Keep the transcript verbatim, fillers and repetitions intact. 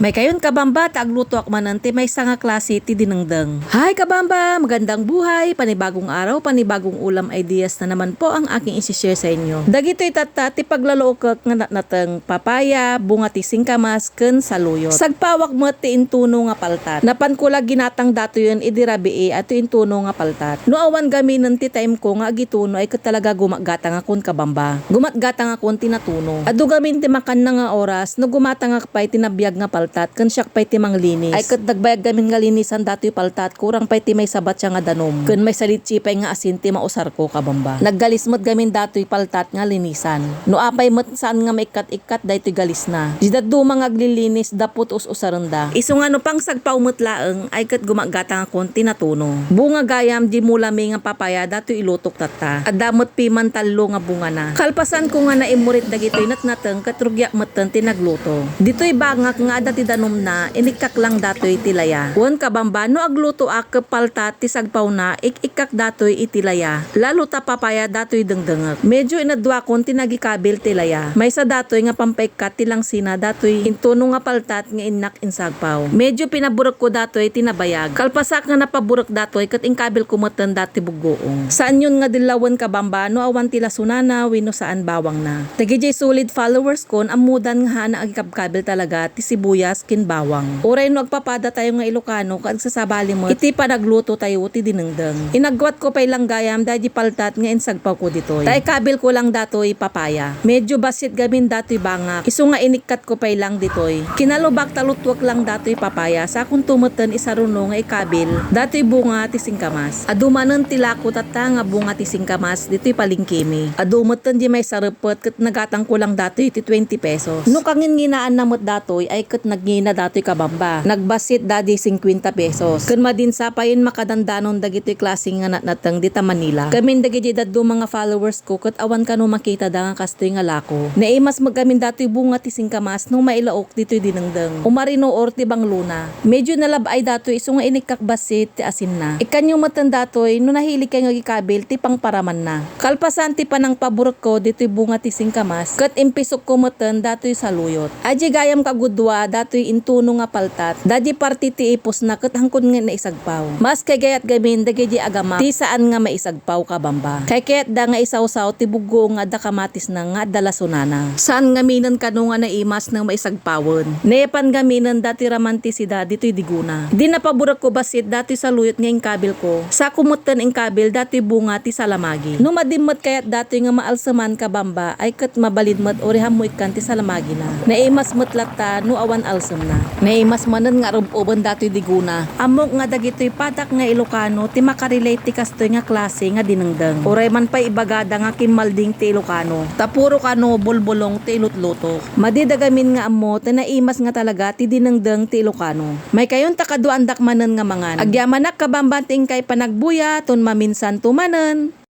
Maikayon, kabamba, ta aglutoak manen ti maysa nga klase ti dinengdeng. Hi, kabamba! Magandang buhay, panibagong araw, panibagong ulam ideas na naman po ang aking isi-share sa inyo. Dagitoy tatta ti paglalaokek nga natnateng, papaya, bunga ti singkamas, ken saluyot. Sagpawak met ti intuno nga paltat. Napanko la ginatang datoyen idi rabii a ti intuno nga paltat. No awan gaminen ti time ko nga agituno ay ket talaga gumatgatangakon, kabamba. Gumatgatangakon ti natuno. Adu gamin ti makanna nga oras no gumatangak pay ti nabiag nga paltat ken siak pay ti manglinis. Ay ket nagbayag gamin nga linisan datoy paltat, kurang pay ti maysa batsa nga danum ken maysa litsi pay nga asin ti mausarko, kabamba. Naggalis met gamin datoy paltat nga linisan. No apay met saan nga maikkat-ikkat daytoy galisna. Di dadduma nga aglilinis, dappot us-usarenda. Isu nga no pangsagpaw met laeng, ay ket gumatgatangakon ti natuno. Bunga gayam di mulami nga papaya datoy ilutok tatta. Adda met piman tallo nga bungana. Kalpasan ko nga naimmurit dagitoy natnateng ket rugiak metten ti nagluto. Ditoy bangak nga adda ti danumna, inikkak lang datoy ti laya. Wen, kabamba, no aglutoak ket paltat ti sagpawna, ik-ikkak datoy iti laya. Lalo ta papaya datoy dengdengek. Medyo inadduakon ti nagikabil ti laya. Maysa datoy nga pampaikkat ti langsina datoy intuno nga paltat nga innak insagpaw. Medyo pinaburekko datoy ti nabayag. Kalpasak nga napaburek datoy ket inkabilko metten datoy buggoong. Saanyon nga dillawen, kabamba, no awan ti lasonana wenno saan bawangna. Dagidiay solid followers kon, ammodan nga haan a agikabkabil talaga ti sibuyas ken bawang. Uray no agpapadatayo nga Ilocano ket agsasabali met iti panaglutotayo ti dinengdeng. Inagwatko pay lang gayam daydi paltat nga insagpawko ditoy. Ta ikabilko lang datoy papaya. Medyo bassit gamin datoy bangak. Isu nga inikkatko pay lang ditoy. Kinalubak ta luttuek lang datoy papaya. Sakonto metten isaruno nga ikabil datoy bunga ti singkamas. Adu manen ti lako tatta nga bunga ti singkamas ditoy palengkemi. Adu metten di maysa reppet ket nagatangko lang datoy ti twenty pesos. No kanginginaanna met datoy ay ket nagngina datoy, kabamba. Nagbassit dadi singkuenta pesos. Ken madin sa payen makadandanon dagitoy klase nga natnateng dita Manila. Gamin dagiti dadduma nga followers ko ket awan kano makitada nga kastoy nga lako. Naimas met gamin datoy bunga ti singkamas no mailaok ditoy dinengdeng. Umarinuor ti banglona. Medyo nalab-ay datoy isu nga inikkak bassit ti asinna. Ikkanyo metten datoy no nahiligkay nga agikabil ti pangparamanna. Kalpasan ti panangpaburekko ditoy bunga ti singkamas, ket impisokko metten datoy saluyot. Adda gayam kagudua datoy intuno nga paltat, dadi parte ti ipusna ket hankon nga naisagpaw. Maskay gayat gamin dagidi agamak ti saan nga maisagpaw, kabamba. Kaykayatda nga isawsaw ti buggoong nga adda kamatisna nga adda lasonana. Saan ngaminen kano nga naimas no maisagpawen. Nayapan gaminen datoy ramantisida ditoy digona. Di napaburekko bassit datoy saluyot nga inkabilko. Sako metten inkabil datoy bunga ti salamagi. No madin met kayat datoy nga maalseman, kabamba, ay ket mabalin met uray ammo ikkan ti salamagina. Naimas met latta no awan alsemna. Naimas manen nga arub-uben datoy digona. Ammok nga dagitoy padak nga Ilocano ti makarelate ti kastoy nga klase nga dinengdeng. Uray man pay ibagada nga kimmalding ti Ilocano, ta puro kano bulbulong ti ilutluto. Madida gamin nga ammo ti naimas nga talaga ti dinengdeng ti Ilocano. Maikayon ta kaduaandak manen nga mangan. Agyamanak, kabamba, ti inkay panagbuyaton, maminsanto manen.